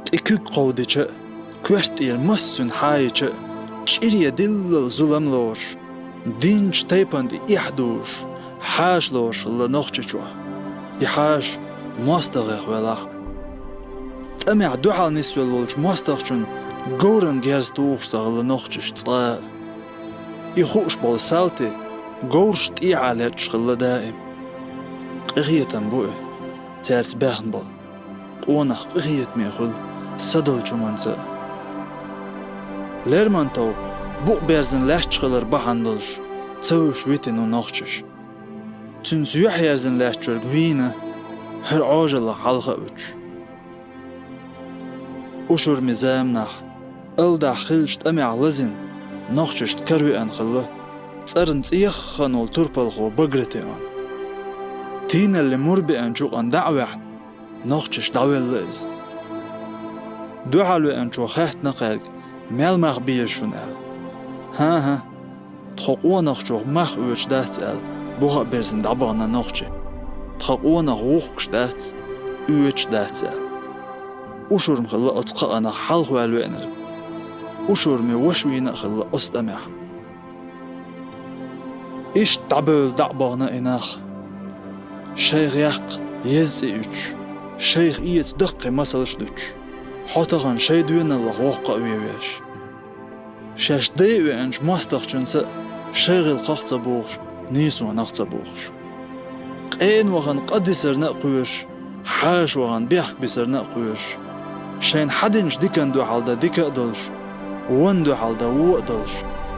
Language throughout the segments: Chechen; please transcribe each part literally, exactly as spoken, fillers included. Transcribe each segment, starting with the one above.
ТӀе куьг кховдича а, коьрта тӀера массуьнан хьаийча а, чӀире диллал зулам лоруш, динчу тайпана тӀе эхь дузуш, хьаша лоруш хилла Нохчийчохь. И хьаша мостагӀех велахь а. ТӀамехь дуьхьал нисвелла волчу мостагӀчун говран герз тухуш ца хилла нохчаш цкъа а. И хууш болу салти говраш тӀехьа лечкъаш хилла даим. Къинхетам бу и, цаьрца баьхна болу. Къонах къинхетаме хуьлу садолчу хӀуманца а. Лермонтов букъ берзина лаьтташ хилар бахьана долуш ца вуьш витина ву нохчаш. Цуьнца юьхь ерзина лаьттачуьрга вийна, хӀара Ӏожалла хьалха а вуьтуш. Ушурми заманахь, алдахь хиллачу тӀамехь лазийна, нохчашна каравеана хилла цӀарна цӀеххана волу турпалхо Багратион. Тийналли мур беанчу юкъана дӀа а ваьхьна, нохчашка дӀавелла иза. Дуьхьал веанчо хаьттина кхаьрга, мел мах беза шуна аьлла. ХӀан-хӀа, тхо къонахчух мах оьцуш дац аьлла, буха а берзина дӀабахана нохчи. Тхан къонах вухкуш дац, оьцуш дац аьлла. Ушурма хилла оцу кхаанах хьалхаваьлла веанарг. Ушурми ваша вийна а хилла оцу тӀамехь. Иштта дӀабевлла дӀа а бахана и нах. Шайх яккха еза цӀе уьттуш, шайх эца даккхий масалш а дуьтуш, хьо тахана шайн доьналлах воккха а вен веш. Шаьш дайа веанчу мостагӀчуьнца а шайн гӀиллакхах а ца бухуш, нийсонах а ца бухуш. Къена вахана къа дисарна а кхоьруш, хьаша вахана бехк бисарна а кхоьруш. Шайна хьадинчу диканна дуьхьал дан дика а долуш, вонна дуьхьал дан вон а долуш,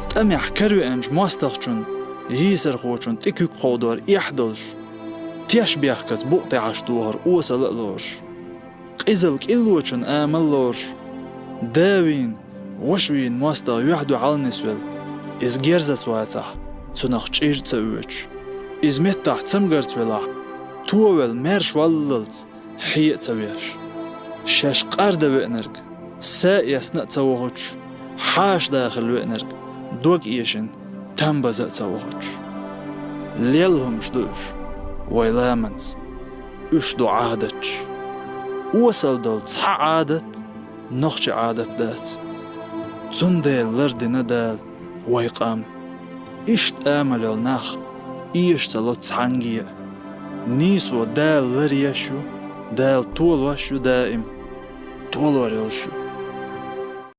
тӀамехь каравеанчу мостагӀчун, йийсархочун тӀе куьг кховдор эхь а долуш, теш бехкаца букъ тӀехьаш тохар осала а лоруш. Къизалла кӀиллочун амал лоруш, да вийна, ваша вийна мостагӀа юьхь-дуьхьал нисвелла, иза герзаца вацахь, цунах чӀир а ца оьцуш, иза меттахь цамгарца велахь, товелла маьрша валлалц хье а ца веш. Шаьш къарда веанарг са а эцна а ца вохуьйтуш, хьаша дахила веанарг дог эшина там база а ца вохуьйтуш. Лелла хӀумаш ду уьш вайн ламанца. Уьш ду Ӏадаташ. Осал долу цхьа Ӏадат нохчи Ӏадат дац. Цундела лардина Дала вайн къам. Иштта амал йолу нах эша ца ло цхьаьнгге а. Нийсо Дала ларъеш ю, Дала толош ю даим. Толор йолуш ю